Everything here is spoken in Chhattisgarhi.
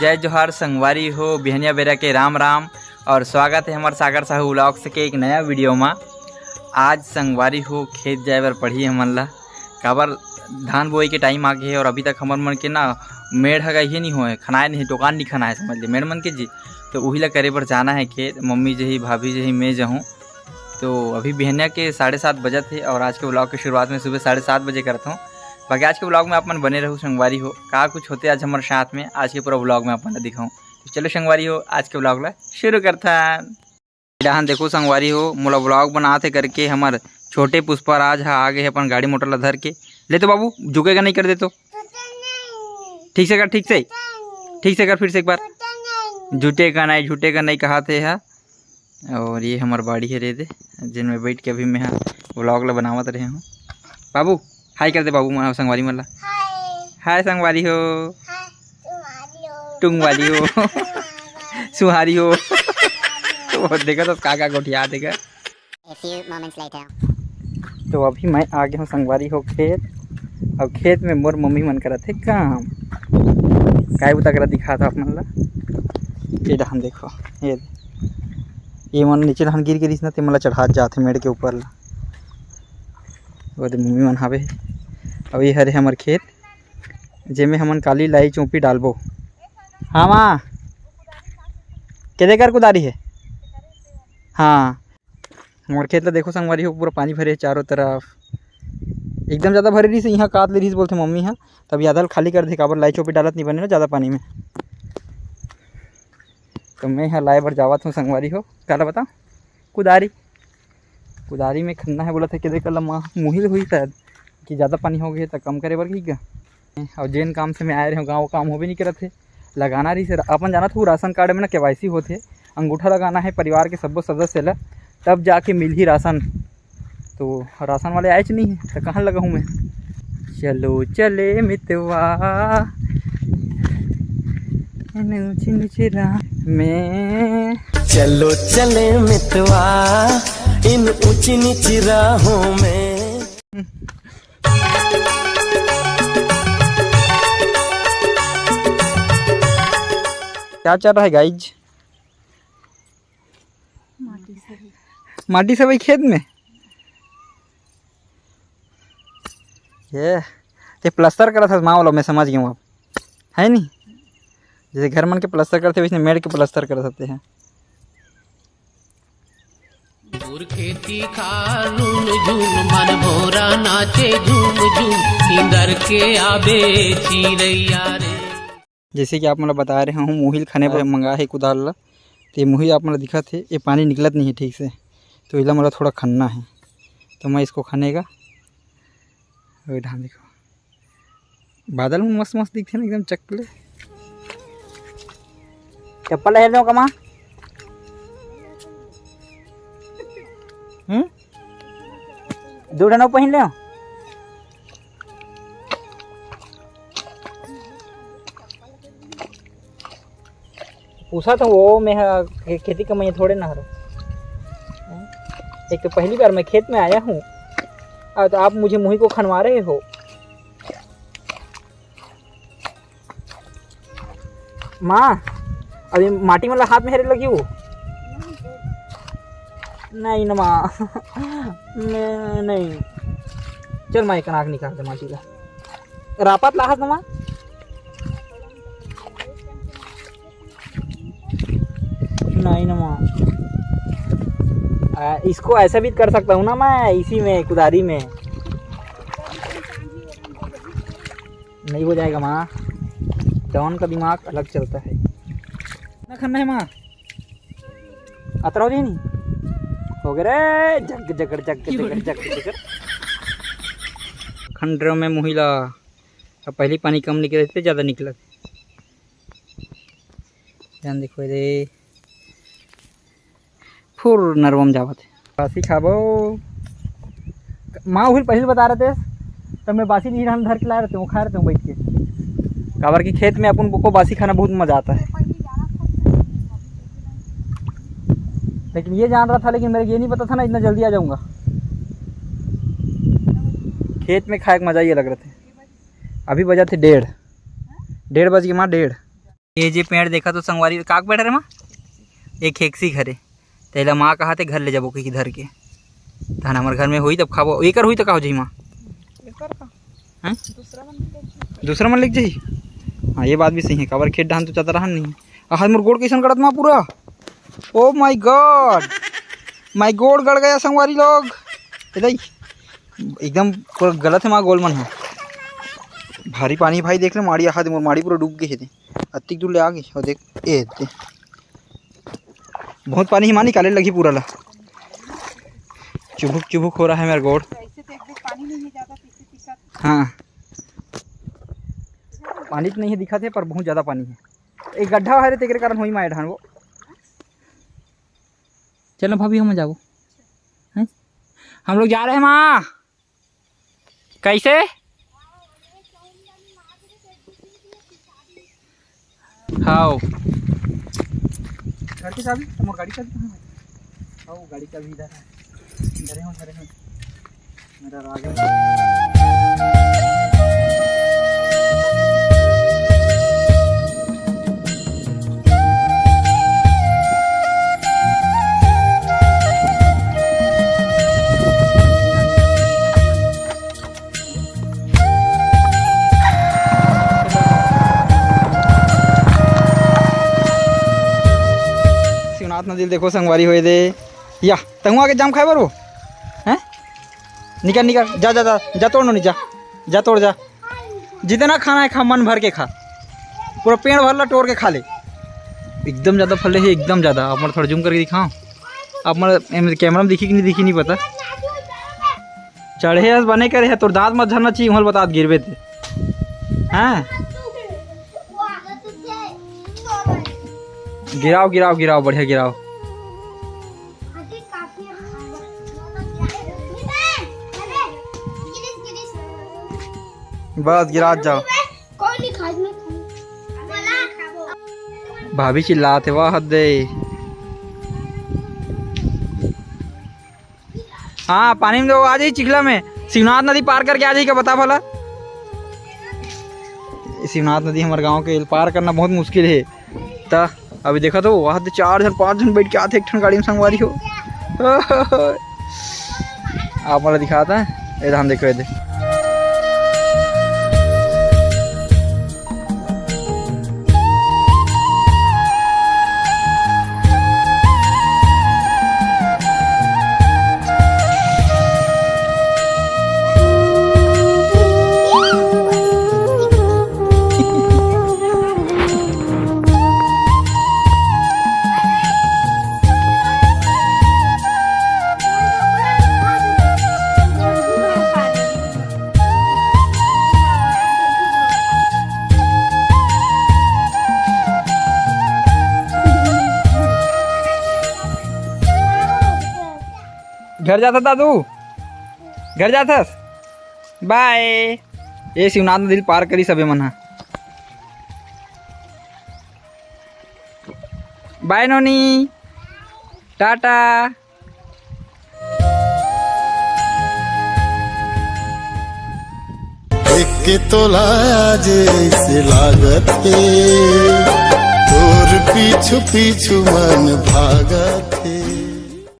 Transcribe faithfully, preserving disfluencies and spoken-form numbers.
जय जोहार संगवारी हो, बिहनिया बेरा के राम राम और स्वागत है हमर सागर साहू vlogs के एक नया video मा। आज संगवारी हो, खेत जाए बर पड़ही हमन ला, काबर धान बोए के time आ गे हे और अभी तक हमर मन के ना मेड़ ह गई ही नहीं होए, खनाए नहीं, टोकान नहीं खनाए, समझ ले मेड़ मन के जी। तो उही ला करे बर जाना है खेत, मम्मी जही, भाभी जही, मैं जहूँ। तो अभी बिहनिया के साढ़े सात बजत हे और आज के vlog के शुरुआत में सुबह साढ़े सात बजे करत हूँ। बाकी आज के vlog में आप मन बने रहू संगवारी हो, का कुछ होते आज हमर साथ में, आज के पूरा vlog में अपन ला दिखाऊँ। तो चलो संगवारी हो, आज के vlog ला शुरू करथन। डहान देखो संगवारी हो, मोला vlog बनात हे करके हमर छोटे पुष्पराज ह आ गे हे अपन गाड़ी मोटर ला धर के। ले तो बाबू, झुकेगा नहीं, कर दे तो। ठीक से कर, ठीक से, ठीक से कर, फिर से एक बार। झूठे का नहीं, झूठे का नहीं कहा थे हा। और ये हमर बाड़ी हे रे दे, जिन में बैठ के अभी मैं हा vlog ला बनावत रहे हूँ। बाबू, हाय कर दे बाबू, मन संगवारी मन ला। हाय। हाय संगवारी हो। हाय, तुम्हारी हो। टुंगवारी हो। तुम्हारी। सुहारी हो। वो देखा तो का का गोठिया देखा। A few moments later। तो अभी मैं आ गया हूँ संगवारी हो खेत। अब खेत में मोर मम्मी मन करत हे काम। काय बुता करत दिखात हे आप मन ला। ये डहान देखो, ये, ये मन नीचे डहान गिर गिरिस ना, ते मन ला चढ़ात जात हे मेड़ के ऊपर ला। वो दे मम्मी मन हावे। अब ये हरे हमर खेत, जेमे हमन काली लाई चौपी डालबो। हाँ माँ, के दे कर कुदारी है? हाँ, हमर खेत ला देखो संगवारी हो, पूरा पानी भरे हे चारों तरफ। एकदम ज़्यादा भरे रहिस, यहाँ कात ले रहिस बोलथे मम्मी ह, तब आधा ल खाली कर दे, काबर लाई चौपी डालत नहीं बने ना ज़्यादा पानी में। तो मैं ह लाए बर जावत हूँ संगवारी हो, काला बता, कुदारी, कुदारी में खन्ना है बोलत हे, के देख ला माँ मुहिल हुई शायद, कि ज़्यादा पानी हो गया तो कम करे बर कही गा। और जेन काम से मैं आए रहे हूँ गाँव, वो काम होबे नहीं करत हे। लगाना रहिस हे, अपन जानत हो राशन कार्ड में ना केवाईसी होथे, अंगूठा लगाना है परिवार के सब्बो सदस्य ला, तब जाके मिलही राशन। तो राशन वाले आएच नहीं है, तो कहाँ लगाहूँ मैं? चलो चले मितवा, इन ऊंची नीची राह में। चलो चले मितवा, इन ऊंची नीची राहों में। क्या चल रहा है गाइज? माटी से। माटी से भाई खेत में। ये, ये प्लास्टर करत हस माँ वाला, मैं समझ गया हूँ अब, है नी? जैसे घर मन के प्लास्टर करते, वैसे मेड़ के प्लास्टर करत हते हैं। तोर खेती खार लून झून, मन भोरा नाचे झूम झूम, इंदर के आबे चिरैया रे। जैसे कि आप मन ला बता रहे हूँ, मुहिल खने बर हाँ। मंगा है कुदाल ला, तो ये मुहिल आप मन ला दिखत है, ये पानी निकलत नहीं है ठीक से, तो इला मोला थोड़ा खनना है, तो मैं इसको खनेगा। वही धान देखो, बादल में मस्त मस्त दिखते ना एकदम चकले। चप्पल हेर दो कमा। हम्म, दो ठन अउ पहिन ले। पूछा था वो, मैं हा, खे-, खेती कमाई थोड़े ना हरो। एक तो पहली बार मैं खेत में आया हूँ, और तो आप मुझे मुही को खनवा रहे हो। माँ, अभी माटी वाला हाथ में हेरे लगी वो। नहीं ना माँ। मैं नहीं। चल माँ, एक आँख निकाल दे माटी का। रापत लाहत ना माँ? नहीं ना माँ। आ, इसको ऐसा भी कर सकता हूँ ना मैं, इसी में, कुदारी में। नहीं हो जाएगा माँ, डॉन का दिमाग अलग चलता है। ना खन्ना है माँ, अतरा हो जाए नहीं। हो गया रे, जग जगड़, जग जगड़, जग जगड़। खंडरों में मुहिला, अब पहली पानी कम निकले थे, ज़्यादा निकला। ध्यान देखो रे, फुर नरवा म जावत हे। बासी खाबो। माँ उहिल पहिल बता रहे थे, तब मैं बासी नहीं रहन धर के लाए रहते हूँ, खाए रहते हूँ बैठ के। काबर कि खेत में अपन को बासी खाना बहुत मज़ा आता है। लेकिन ये जान रहा था, लेकिन मेरे को ये नहीं पता था ना इतना जल्दी आ जाऊँगा। खेत में खाए के मज़ा ही अलग रहते। अभी बजा थे डेढ़, डेढ़ बज के माँ, डेढ़। ये जे पेड़ देखत हो संगवारी, का के पेड़ हरे माँ? एक हेक्सी के हरे। तेला माँ कहाथे घर ले जाबो कहिके धर के। तहन हमर घर में होई तब खाबो। एकर होई त का हो जाही माँ? एकर का? हैं? दूसरा मन लेग जाही। दूसरा मन लेग जाही? हाँ, ये बात भी सही है। काबर खेत डहन तो चतरा हन नहीं। आहा, मोर गोड़ कइसन गड़त माँ पूरा। Oh my God, मैं गोड़ गड़ गया संगवारी लोग। ए दाई, एकदम पूरा गलत है माँ गोल मन है। भारी पानी भाई, देख ले माड़ी, आहा दे मोर माड़ी पूरा डूब गे हे दे। अतिक दूर ले आ गे हो देख, ए दे। बहुत पानी ही माँ, निकाले लगही पूरा ला। चुभुक चुभुक हो रहा है मेरा गोड़। ऐसे तो एक दिन पानी नहीं है ज्यादा, पीछे दिक्कत। हाँ, पानी तो नहीं है दिखत है, पर बहुत ज्यादा पानी है। एक गड्ढा है रे, तेकरे कारण होई माए ढान वो। चलो भाभी, हम जाबो। हैं? हम लोग जा रहे हैं माँ। कैसे? हाओ। घर के चाबी, तुम्हार गाड़ी चाबी कहाँ है? आओ, गाड़ी चाबी इधर है। इधर है, इधर है। मेरा राजा। शिवनाथ नदी ल देखो संगवारी होए दे। या, तहूँ आगे जाम खाए बर वो? हैं? निकल, निकल, जा, जा, जा, जा तोड़ नोनी, जा, जा तोड़, जा। जितना खाना है खा, मन भर के खा, पूरा पेड़ भर ला टोर के खा ले। एकदम ज्यादा फले हे, एकदम ज्यादा। आप मन थोड़ा जूम करके दिखाओ, आप मन एमे कैमरा में दिखी कि नहीं दिखी नहीं पता। चढ़े हस बने करे है, तोर दांत मत झरना चाहिए, उहल बतात गिरबे ते। हाँ, गिराओ, गिराओ, गिराओ, बढ़िया गिराओ। बस गिरात जाओ। भाभी चिल्लात हे, वाह हद दे। हाँ, पानी में तो आ जाही चिखला में। शिवनाथ नदी पार करके आ जाही का, बता भला। शिवनाथ नदी हमर गांव के पार करना बहुत मुश्किल है। त अभी देखा तो वहाँ तो चार झन, पाँच झन बैठ के आथे एक ठन गाड़ी में, संगवारी हो। आप मोला दिखाता है, ये धान देखो, ये दे। घर जात हस दादू, घर जात हस। बाय। ए शिवनाथ नदी ल पार करी सबे मन ह। बाय नोनी, टाटा। एक तोला आज ऐसे लागत हे, तोर पीछू पीछू मन भागत हे।